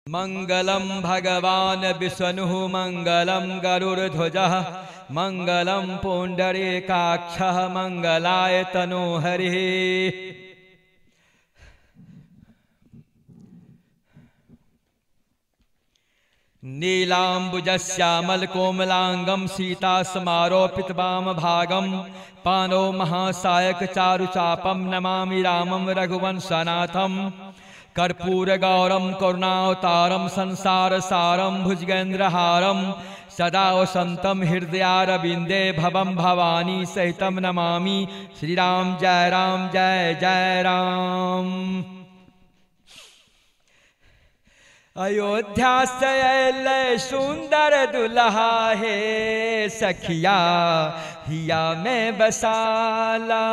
मंगलम भगवान विष्णुः मंगलम गरुड़ध्वजः मंगलम पुंडरीकाक्षः मंगलाय तनोहरिः। नीलांबुजश्यामलकोमलांगं सीतासमारोपित वामभागं पाणौ महासायक चारुचापं नमामि रामं रघुवंशनाथं। कर्पूरगौरं करुणावतारं संसारसारं भुजगेन्द्रहारं सदा वसन्तं हृदयारविन्दे भवं भवानी सहितं नमामि। श्रीराम जय राम जय जय राम। अयोध्या से अयलै सुंदर दुल्हा हे सखिया हिया में बसाला।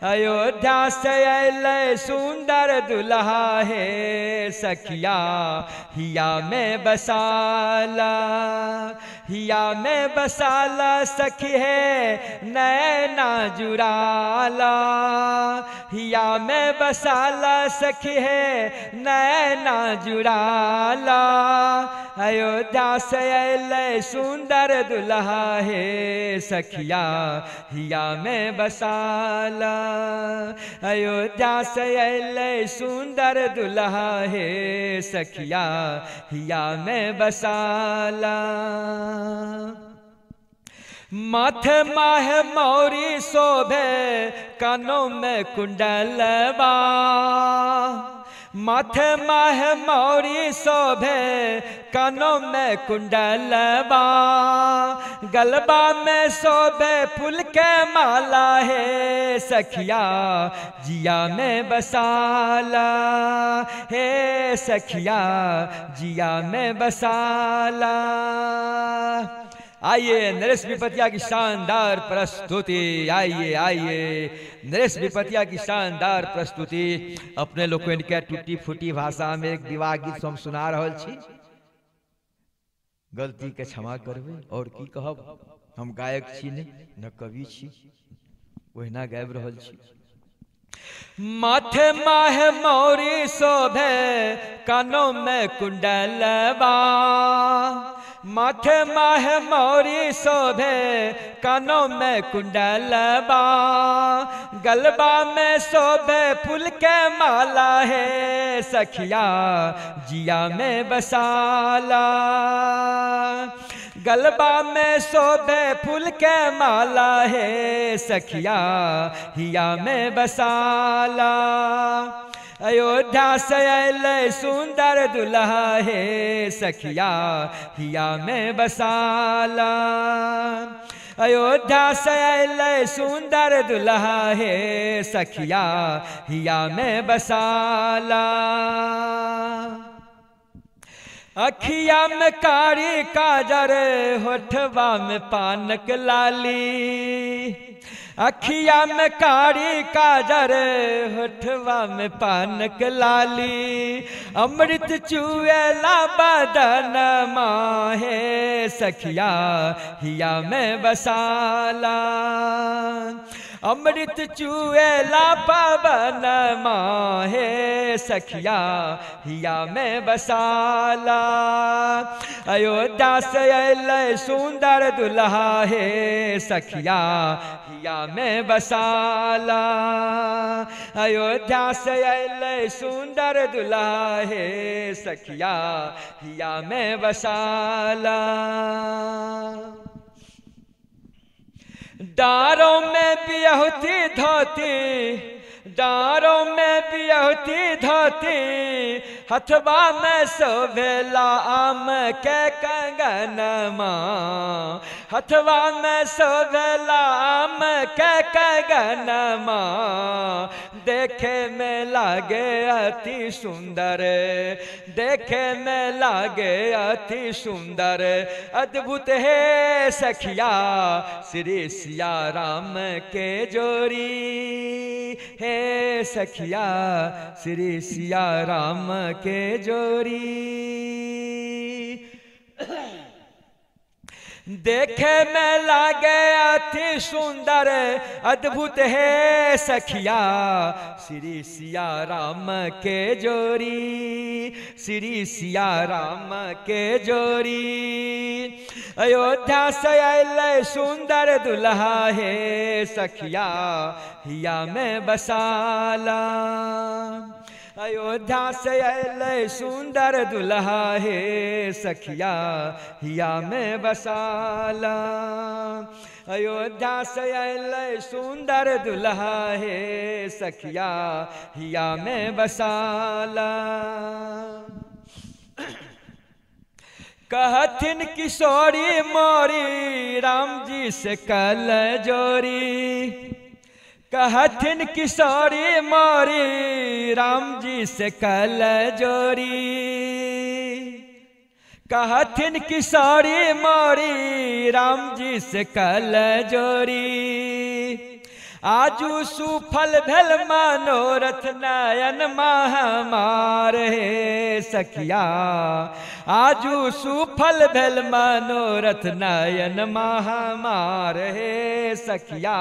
अयोध्या से अयलै सुंदर दुल्हा हे सखिया हिया में बसाला। हिया में बसाला सखी है नैना जुराला। हिया में बसाला सखी है नैना जुराला। अयोध्या से अयलै सुंदर दुल्हा हे सखिया हिया में बसाला। अयोध्या से अयलै सुंदर दुल्हा हे सखिया हिया में बसाला। माथे माह मौरी शोभे कानों में कुंडलवा। माथे माह मौरी शोभे कानों में कुंडलवा। गलबा में शोभे फूल के माला है सखिया जिया में बसाला। हे सखिया जिया में बसाला। आइए नरेश विपतिया की शानदार प्रस्तुति। आइए आइए नरेश विपतिया की शानदार प्रस्तुति। अपने लोकनि के टूटी फूटी भाषा में एक विवाह गीत हम सुना रहल छी। गलती के क्षमा करबै, और की कहब, हम गायक छी नहीं न कवि छी, ओहिना गाबि रहल छी। माथे माह मौरी शोभे कानों में कुंडलवा। माथे माह मौरी शोभे कानों में कुंडलवा। गलबा में शोभे फूल के माला है सखिया जिया में बसाला। गलबा में शोभे फूल के माला है सखिया हिया में बसाला। अयोध्या से अयलै सुंदर दुल्हा हे सखिया हिया में बसाला। अयोध्या से अयलै सुंदर दुल्हा हे सखिया हिया में बसाला। अखिया में कारी काजर होठवा में पानक लाली। अखिया में कारी काजर होठवा में पानक लाली। अमृत चुएला बदन माहे सखिया हिया में बसाला। अमृत चुएला पवन माहे सखिया हिया में बसाला। अयोध्या से अयलै सुंदर दुल्हा हे सखिया हिया में बसाला। अयोध्या से अयलै सुंदर दुल्हा हे सखिया हिया में बसाला। डारों में बियहुती धोती, डारों में बियहुती धोती, हथवा में शोभेला आम के कंगनमा। हथवा में शोभेला आम के कंगनमा। देखे में लागे अति सुंदर, देखे में लागे अति सुंदर। अद्भुत है सखिया श्री सिया राम के जोड़ी। हे सखिया श्री सिया राम के जोड़ी। देखे में लागे अति सुंदर अद्भुत है सखिया, श्री सिया राम के जोरी, श्री सिया राम के जोरी। अयोध्या से अयलै सुंदर दुल्हा हे सखिया, हिया में बसाला। अयोध्या से अयलै सुंदर दुल्हा हे सखिया, हिया में बसाला। अयोध्या से अयलै सुंदर दुल्हा हे सखिया, हिया में बसाला। कहथिन किशोरी मोरी राम जी से कल जोरी, कहथिन किशोरी मोरी राम जी से कल जोरी, कहथिन किशोरी मोरी राम जी से कल जोरी। आजू सुफल भेल मनोरथ नयन महामार हे सखिया, आजू सुफल भेल मनोरथ नयन महामार हे सखिया।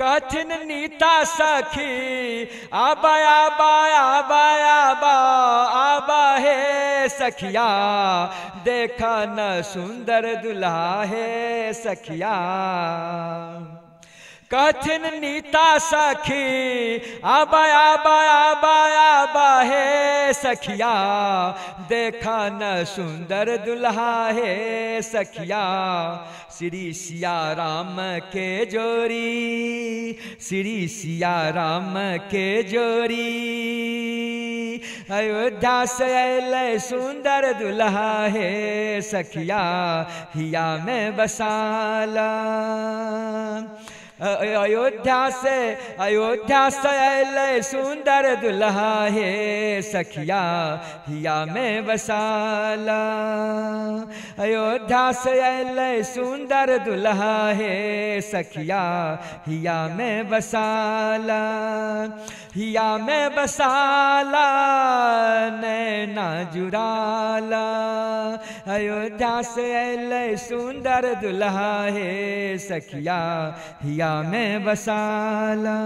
कहथिन नीता सखी आबा आबा आबा आबा आबा हे सखिया, देखा न सुंदर दुल्हा हे सखिया। कहथिन नीता सखी आबा आबा आबा आबा हे सखिया, देखा न सुंदर दुल्हा हे सखिया। श्री सिया राम के जोरी, श्री सिया राम के जोरी। अयोध्या से अयलै सुंदर दुल्हा हे सखिया, हिया में बसाला। अयोध्या से अयलै सुंदर दुल्हा हे सखिया, हिया में बसाला। अयोध्या से अयलै सुंदर दुल्हा हे सखिया, हिया में बसाला। हिया में बसाला नैना जुड़ाला। अयोध्या से अयलै सुंदर दुल्हा हे सखिया, हिया में बसाला।